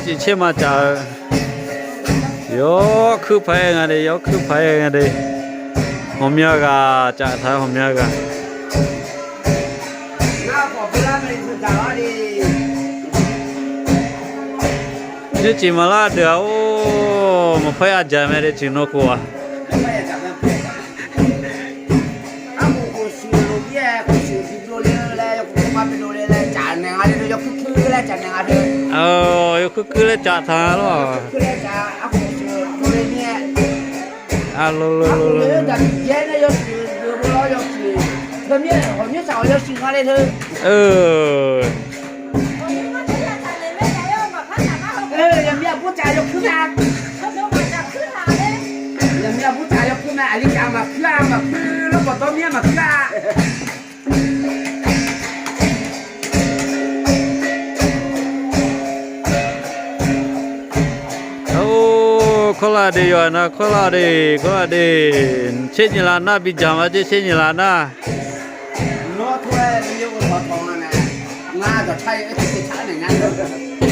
Chi chehˇ maˇ caꞈ. Yawˇ hkuiˇ hpaˍ-e ngaˬ de, yawˇ hkuiˇ hpaˍ-e ngaˬ de. Hawˬ myaˇ g'a caꞈ htaꞈ, hawˬ myaˇ g'a. Nyiˇ ceuˬ maˍ laˇ deuˬ-a oˬ, maˍ hpawˇ a jaˍ meh de ceuˬ nawˬ k'o a. Yawˇ hkuiˇ hkuiˇ leh caꞈ htaꞈ lawˬ. A lo lo lo lo. Oˬ, hkawˇ laˇ de yoˬ, a na hkawˇ laˇ de, hkawˇ laˇ de. Chehˇ nyi la naˇ, biˇ jaˬ ma ceˇ, chehˇ nyi la naˇ.